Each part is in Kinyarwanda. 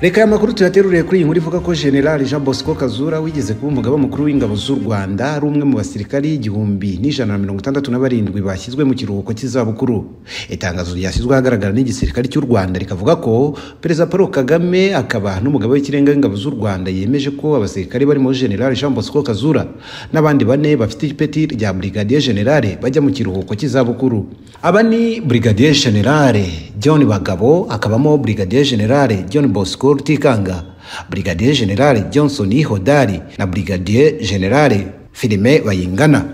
Reka aya makuru tuyateruriye kuri iyi nkuru ivuga ko General Jean Bosco Kazura wigeze kuba umugaba mukuru w'ingabo z'u Rwanda ari umwe mu basirikari 1167 bashyizwe mu kiruhuko cy'izabukuru. Itangazo ryashyizwe ahagaragara n'igisirikare cy'u Rwanda rikavuga ko Perezida Paul Kagame akaba n'umugaba w'ikirenga w'ingabo z'u Rwanda yemeje ko abasirikari barimo General Jean Bosco Kazura n'abandi bane bafite ipeti rya Brigadier General bajya mu kiruhuko cy'izabukuru. Aba ni Brigadier General John Bagabo, akabamo Brigadier General John Bosco Rutikanga, Brigadier General Johnson Hodari na Brigadier General Filime Bayingana.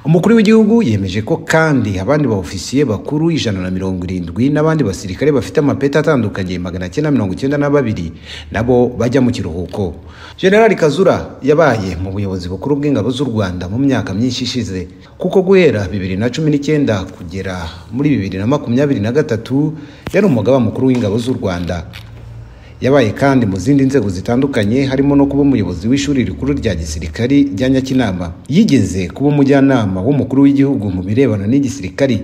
Umukuru w'igihugu yemeje ko kandi abandi ba ofisiye bakuru 170 n'abandi basirikare bafite amapeti atandukanye 992 nabo bajya mu kiruhuko. General Kazura yabaye mu buyobozi bukuru bw'ingabo z'u Rwanda mu myaka myinshi ishize, kuko guhera 2019 kugera muri 2023 yari umugaba mukuru w'ingabo z'u Rwanda. Yabaye kandi mu zindi nzego zitandukanye harimo no kuba umuyobozi w'ishuri rikuru rya gisirikari rya Nyakinama. Yigeze kuba umujyanama w'umukuru w'igihugu mu birebana n'igisirikari,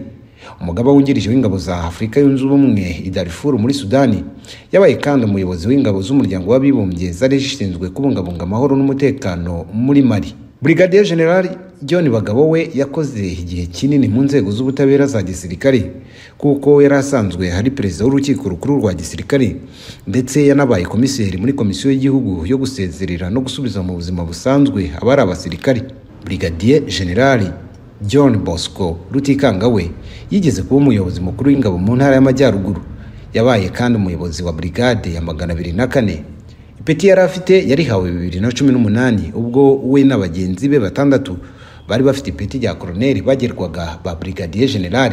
umugaba wungirije w'ingabo za Afurika yunze ubumwe i Darfur muri Sudani. Yabaye kandi umuyobozi w'ingabo z'umuryango w'abibumbye zari zishinzwe kubungabunga amahoro n'umutekano muri Mali. Brigadier General John Bagabo we yakoze igihe kinini mu nzego z'ubutabera za gisirikari, kuko yari asanzwe hari perezida w'urukiko rukuru rwa gisirikari, ndetse yanabaye komiseri muri komisiyo y'igihugu yo gusezerera no gusubiza mu buzima busanzwe abari abasirikari. Brigadier General John Bosco Rutikanga we yigeze kuba umuyobozi mukuru w'ingabo mu ntara y'Amajyaruguru. Yabaye kandi umuyobozi wa brigade ya 204. Ipeti yari afite yarihawe 2018 ubwo we na bagenzi be batandatu bari bafite ipeti rya koroneri bagerwaga ba Brigadier General.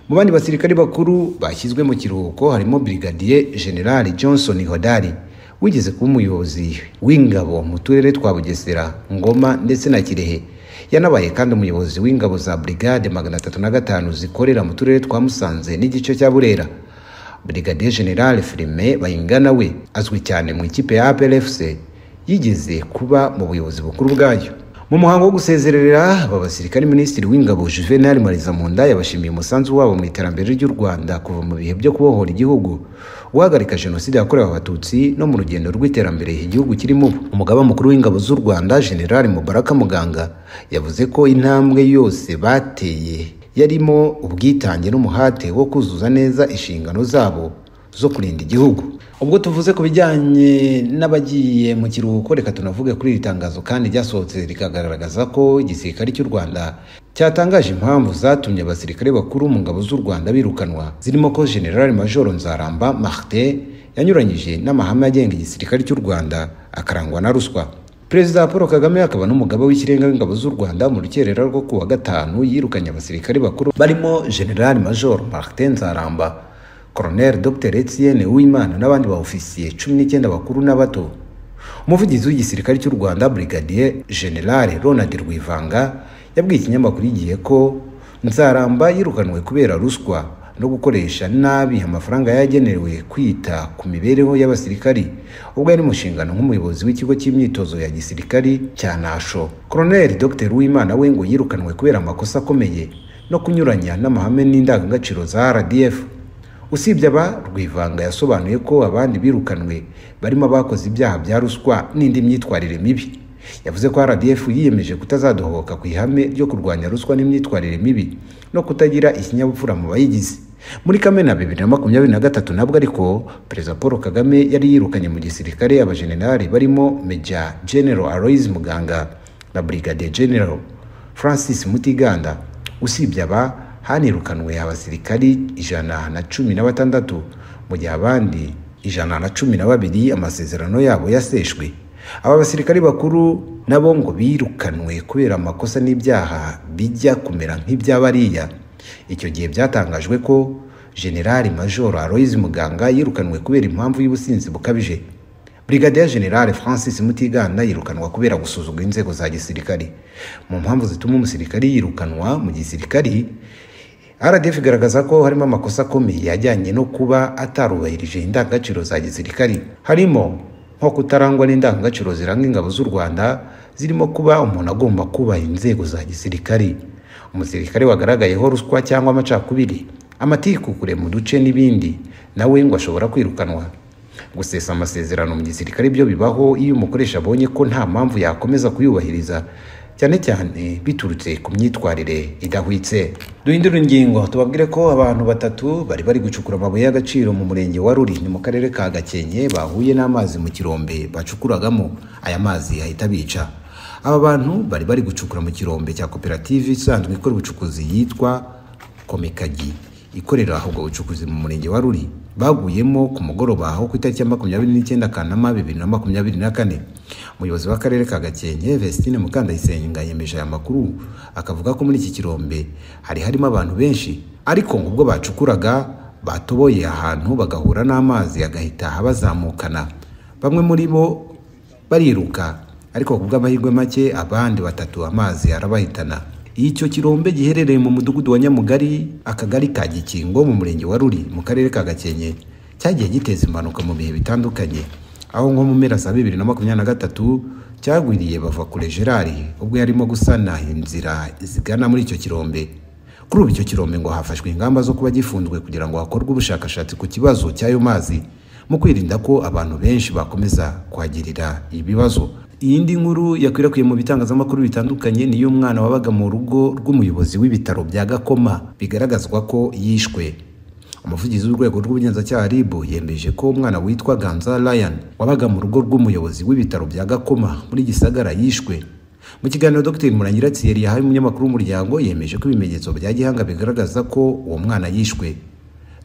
Mu bandi basirikari bakuru bashyizwe mu kiruhuko harimo Brigadier General Johnson Hodari wigeze kuba umuyobozi w'ingabo mu turere twa Bugesera, Ngoma ndetse na Kirehe. Yanabaye kandi umuyobozi w'ingabo za Brigade 305 zikorera mu turere twa Musanze n'igice cya Burera. Brigadier General Filime Bayingana we azwi cyane mu ikipe ya APR FC, yigeze kuba mu buyobozi bukuru bwayo. Mu muhango wo gusezerera aba basirikari, Minisitiri w'Ingabo Juvenal Marizamunda yabashimiye umusanzu wabo mu iterambere ry'u Rwanda kuva mu bihe byo kubohora igihugu, guhagarika Jenoside yakorewe Abatutsi no mu rugendo rw'iterambere igihugu kirimo ubu. Umugaba mukuru w'ingabo z'u Rwanda General Mubaraka Muganga yavuze ko intambwe yose bateye yarimo ubwitange n'umuhate wo kuzuza neza inshingano zabo zo kurinda igihugu. Ubwo tuvuze ku bijyanye n'abagiye mu kiruhuko, reka tunavuge kuri iri tangazo kandi ryasohotse rikagaragaza ko igisirikare cy'u Rwanda cyatangaje impamvu zatumye abasirikare bakuru mu ngabo z'u Rwanda birukanwa, zirimo ko General Major Nzaramba Martin yanyuranyije n'amahame agenga igisirikare cy'u Rwanda akarangwa na ruswa. Perezida Paul Kagame akaba n'umugaba w'ikirenga w'ingabo z'u Rwanda mu rukerera rwo kuwa gatanu yirukanye abasirikare bakuru barimo General Major Martin Nzaramba, Colonel Dr Etienne Uwimana n'abandi ba ofisiye 19 bakuru n'abato. Umuvugizi w'igisirikare cy'u Rwanda Brigadier General Ronald Rwivanga yabwiye ikinyamakuru Igihe ko Nzaramba yirukanwe kubera ruswa no gukoresha nabi amafaranga yagenewe kwita ku mibereho y'abasirikari ubwo yari mu nshingano nk'umuyobozi w'ikigo cy'imyitozo ya gisirikari cya Nasho. Colonel Dr Uwimana we ngo yirukanwe kubera amakosa akomeye no kunyuranya n'amahame n'indangagaciro za RDF. Usibye aba, Rwivanga yasobanuye ko abandi birukanwe barimo abakoze ibyaha bya ruswa n'indi myitwarire mibi. Yavuze ko RDF yiyemeje kutazadohoka ku ihame ryo kurwanya ruswa n'imyitwarire mibi no kutagira ikinyabupfura mu bayigize. Muri Kamena 2023 nabwo ariko Perezida Paul Kagame yari yirukanye mu gisirikare abajenerali barimo Major General Aloys Muganga na Brigadier General Francis Mutiganda. Usibye aba, hanirukanwe abasirikari 116 mu gihe abandi 112 amasezerano yabo yaseshwe. Aba basirikari bakuru nabo ngo birukanwe kubera amakosa n'ibyaha bijya kumera nk'iby'abariya. Icyo gihe byatangajwe ko General Major Aloys Muganga yirukanwe kubera impamvu y'ubusinzi bukabije. Brigadier General Francis Mutiganda yirukanwa kubera gusuzugura inzego za gisirikari. Mu mpamvu zituma umusirikari yirukanwa mu gisirikari, RDF igaragaza ko harimo amakosa akomeye ajyanye no kuba atarubahirije indangagaciro za gisirikari, harimo nko kutarangwa n'indangagaciro ziranga ingabo z'u Rwanda, zirimo kuba umuntu agomba kubaha inzego za gisirikari, umusirikare wagaragayeho ruswa cyangwa amacakubiri, amatiku kure mu duce n'ibindi, nawe ngo ashobora kwirukanwa. Gusesa amasezerano mu gisirikare byo bibaho iyo umukoresha abonye ko nta mpamvu yakomeza kuyubahiriza, cyane cyane biturutse ku myitwarire idahwitse. Duhindura ingingo tubabwire ko abantu batatu bari gucukura amabuye y'agaciro mu murenge wa Ruri ni mu karere ka Gakenke bahuye n'amazi mu kirombe bacukuragamo, aya mazi ahita abica. Aba bantu bari gucukura mu kirombe cya koperative isanzwe ikora ubucukuzi yitwa Komekagi ikorera ubwo bucukuzi mu murenge wa Ruri, baguyemo ku mugoroba aho ku itariki ya 29 Kanama 2024. Umuyobozi w'akarere ka Gakenke Vestine Mukandayisenga yemeje aya makuru, akavuga ko muri iki kirombe hari harimo abantu benshi, ariko ngo ubwo bacukuraga batoboye ahantu bagahura n'amazi agahita abazamukana, bamwe muri bo bariruka, ariko ku bw'amahirwe make abandi batatu amazi arabahitana. Icyo kirombe giherereye mu mudugudu wa Nyamugari, akagari ka Gikingo mu murenge wa Ruri mu karere ka Gakenke, cyagiye giteza impanuka mu bihe bitandukanye, aho nko mu mpera za 2023 cyagwiriye Bavakure Gerard ubwo yarimo gusana inzira zigana muri icyo kirombe. Kuri ubu icyo kirombe ngo hafashwe ingamba zo kuba gifunzwe kugira ngo hakorwe ubushakashatsi ku kibazo cy'ayo mazi, mu kwirinda ko abantu benshi bakomeza kuhagirira ibibazo. Iyindi nkuru yakwirakwiye mu bitangazamakuru bitandukanye ni y'umwana wabaga mu rugo rw'umuyobozi w'ibitaro bya Gakoma bigaragazwa ko yishwe. Umuvugizi w'urwego rw'ubugenzacyaha RIB yemeje ko umwana witwa Ganza Ryan wabaga mu rugo rw'umuyobozi w'ibitaro bya Gakoma muri Gisagara yishwe. Mu kiganiro Dr Murangira Thierry yahaye umunyamakuru w'umuryango, yemeje ko ibimenyetso bya gihanga bigaragaza ko uwo mwana yishwe.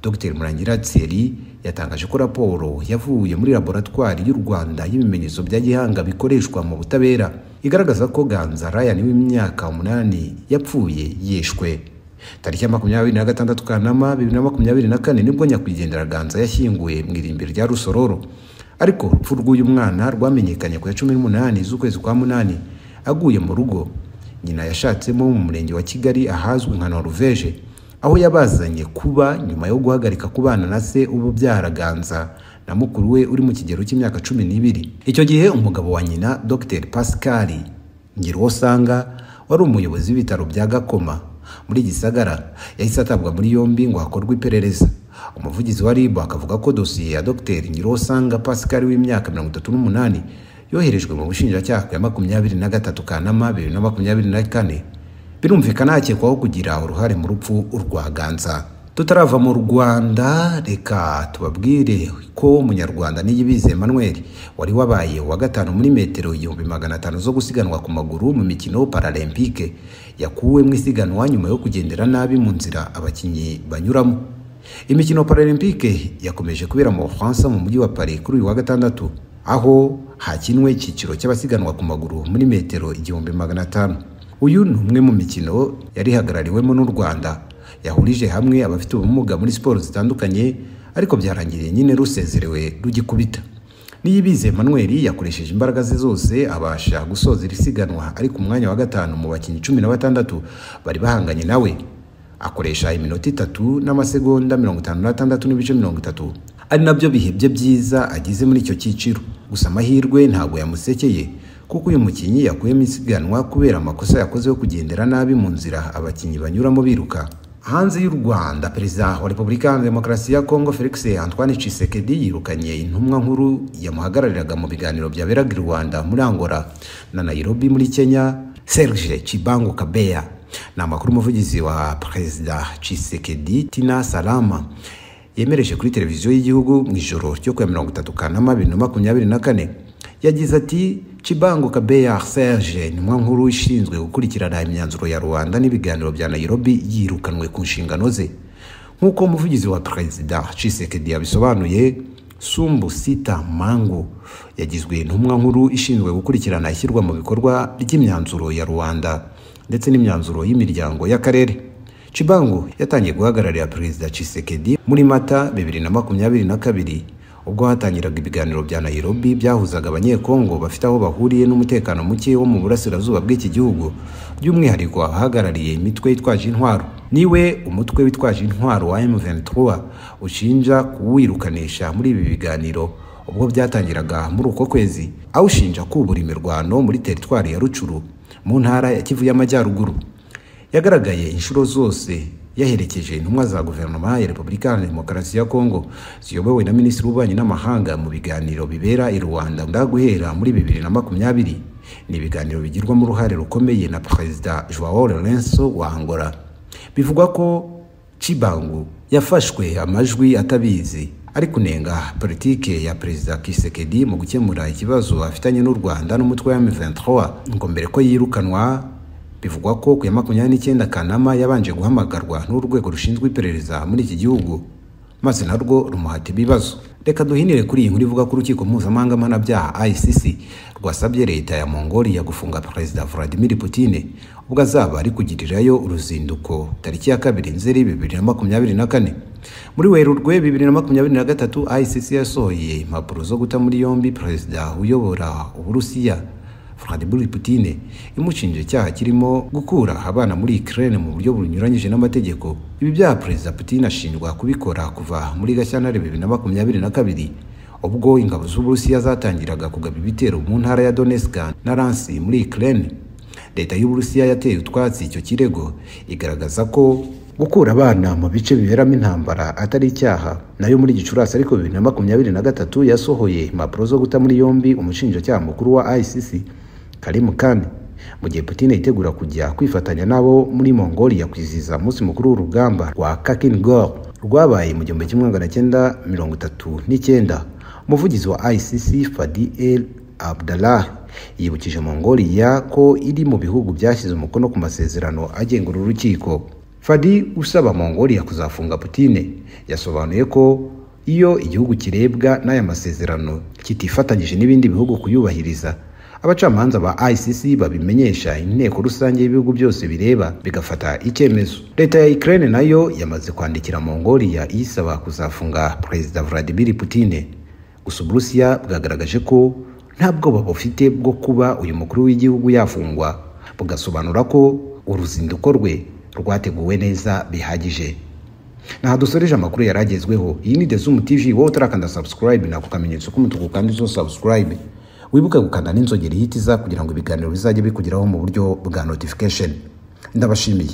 Dr Murangira Thierry yatangaje ko raporo yavuye muri laboratwari y'u Rwanda y'ibimenyetso bya gihanga bikoreshwa mu butabera igaragaza ko Ganza Ryan w'imyaka 8 yapfuye yishwe. Tariki ya 26 Kanama 2024 nibwo nyakwigendera Ganza yashyinguye mu irimbi rya Rusororo, ariko urupfu rw'uyu mwana rwamenyekanye ku ya 18 z'ukwezi kwa 8 aguye mu rugo nyina yashatsemo mu murenge wa Kigali ahazwi nka Norvege, aho yabazanye kuba nyuma yo guhagarika kubana na se ububyara Ganza na mukuru we uri mu kigero cy'imyaka 12. Icyo gihe umugabo wa nyina Dr Pascal Ngiruwosanga wari umuyobozi w'ibitaro bya Gakoma muri Gisagara yahise atabwa muri yombi ngo hakorwe iperereza. Umuvugizi wa RIB akavuga ko dosiye ya Dr Ngiruwosanga Pascal w'imyaka 38 yoherejwe mu bushinjacyaha ku ya 23 Kanama 2024. Birumvikana hakekwaho kugira uruhare mu rupfu rwa Ganza. Tutarava mu Rwanda, reka tubabwire ko umunyarwanda Niyibizi Emmanuel wari wabaye wa gatanu muri metero 1500 zo gusiganwa ku maguru mu mikino Paralympique yakuwe mu isiganwa nyuma yo kugendera nabi mu nzira abakinnyi banyuramo. Imikino Paralympique yakomeje kubera mu Bufaransa mu mujyi wa Paris kuri uyu wa gatandatu, aho hakinwe icyiciro cy'abasiganwa ku maguru muri metero 1500. Uyu ni umwe mu mikino yari ihagarariwemo n'u Rwanda yahurije hamwe abafite ubumuga muri siporo zitandukanye, ariko byarangiriye nyine rusezerewe rugikubita. Niyibizi Emmanuel yakoresheje imbaraga ze zose abasha gusoza iri siganwa ari ku mwanya wa gatanu mu bakinnyi 16 bari bahanganye nawe, akoresha iminota 3 n'amasegonda 56.30, ari nabyo bihe bye byiza agize muri icyo cyiciro. Gusa amahirwe ntabwo yamusekeye, kuko uyu mukinnyi yakuyemo isiganwa kubera amakosa yakoze yo kugendera nabi mu nzira abakinnyi banyuramo biruka. Hanze y'u Rwanda, Perezida wa Repubulika ya Demokarasi ya Kongo Felix Antoine Tshisekedi yirukanye intumwa nkuru yamuhagarariraga mu biganiro byaberaga i Rwanda muri Angola na Nairobi muri Kenya, Serge Chibango Kabeya. Ni amakuru umuvugizi wa Perezida Tshisekedi Tina Salama yemereje kuri televiziyo y'igihugu mu ijoro ryo ku ya 30 Kanama 2024. Yagize ati Chibango Kabeya Serge, intumwa nkuru ishinzwe gukurikirana imyanzuro ya Rwanda n'ibiganiro bya Nairobi, yirukanwe ku nshingano ze. Nk'uko umuvugizi wa Perezida Tshisekedi yabisobanuye, Sumbu Sita Mangu yagizwe intumwa nkuru ishinzwe gukurikirana ishyirwa mu bikorwa ry'imyanzuro ya Rwanda ndetse n'imyanzuro y'imiryango y'akarere. Chibango yatangiye guhagararira Perezida Tshisekedi muri Mata 2022 ubwo hatangiraga ibiganiro bya Nairobi byahuzaga abanyekongo bafite aho bahuriye n'umutekano muke wo mu burasirazuba bw'iki gihugu, by'umwihariko abahagarariye imitwe yitwaje intwaro. Niwe umutwe witwaje intwaro wa M23 ushinja kuwirukanisha muri ibi biganiro ubwo byatangiraga muri uko kwezi, awushinja kubura imirwano muri teritwari ya Rucuru mu ntara ya Kivu y'Amajyaruguru. Yagaragaye inshuro zose Yaherekeje intumwa za guverinoma ya Repubulika Iharanira Demokarasi ya Kongo ziyobowe na Minisitiri w'Ububanyi n'Amahanga mu biganiro bibera i Rwanda guhera muri 2020. Ni ibiganiro bigirwamo uruhare rukomeye na Perezida Joao Lourenço wa Angola. Bivugwa ko Tshibangu yafashwe amajwi atabizi ari kunenga politike ya Perezida Tshisekedi mu gukemura ikibazo afitanye n'u Rwanda n'umutwe wa M23, ngo mbere ko yirukanwa. Bivugwa ko ku ya 29 Kanama yabanje guhamagarwa n'urwego rushinzwe iperereza muri iki gihugu, maze narwo rumuhata ibibazo. Reka duhinire kuri iyi nkuru ivuga ko urukiko mpuzamahanga mpanabyaha ICC rwasabye leta ya Mongolia gufunga Perezida Vladimir Putin ubwo azaba ari kugirirayo uruzinduko tariki ya 2 Nzeri 2024. Muri Werurwe 2023 ICC yasohoye impapuro zo guta muri yombi Perezida uyobora Uburusiya Vladimir Putin, imushinja icyaha kirimo gukura abana muri Ukraine mu buryo bunyuranyije n'amategeko. Ibi byaha Perezida Putin ashinjwa kubikora kuva muri Gashyantare 2022 ubwo ingabo z'Uburusiya zatangiraga kugaba ibitero mu ntara ya Donetsk na Luhansk muri Ukraine. Leta y'Uburusiya yateye utwatsi icyo kirego, igaragaza ko gukura abana mu bice biberamo intambara atari icyaha. Nayo muri Gicurasi ariko 2023 yasohoye impapuro zo guta muri yombi umushinjacyaha mukuru wa ICC Karim Khan, mu gihe Putin yitegura kujya kwifatanya nabo muri Mongolia kwizihiza umunsi mukuru w'urugamba rwa Khalkhin Gol rwabaye mu 1939. Umuvugizi wa ICC Fadi El Abdallah yibukije Mongolia ko iri mu bihugu byashyize umukono ku masezerano agenga uru rukiko. Fadi usaba Mongolia kuzafunga Putin yasobanuye ko iyo igihugu kirebwa n'aya masezerano kitifatanyije n'ibindi bihugu kuyubahiriza, abacamanza ba ICC babimenyesha inteko rusange y'ibihugu byose bireba bigafata icyemezo. Leta ya Ukraine nayo yamaze kwandikira Mongolia isaba kuzafunga Perezida Vladimir Putin. Gusa Uburusiya bwagaragaje ko nta bwoba bufite bwo kuba uyu mukuru w'igihugu yafungwa, bugasobanura ko uruzinduko rwe rwateguwe neza bihagije. Naha dusoreje amakuru yaragezweho. Iyi ni The Zoom TV, wowe utarakanda subscribe nako kamenyetso k'umutuku kandi zo subscribe. Wibuke gukanda n'inzogera ihitiza kugira ngo ibiganiro bizajye bikugeraho mu buryo bwa notification. Ndabashimiye.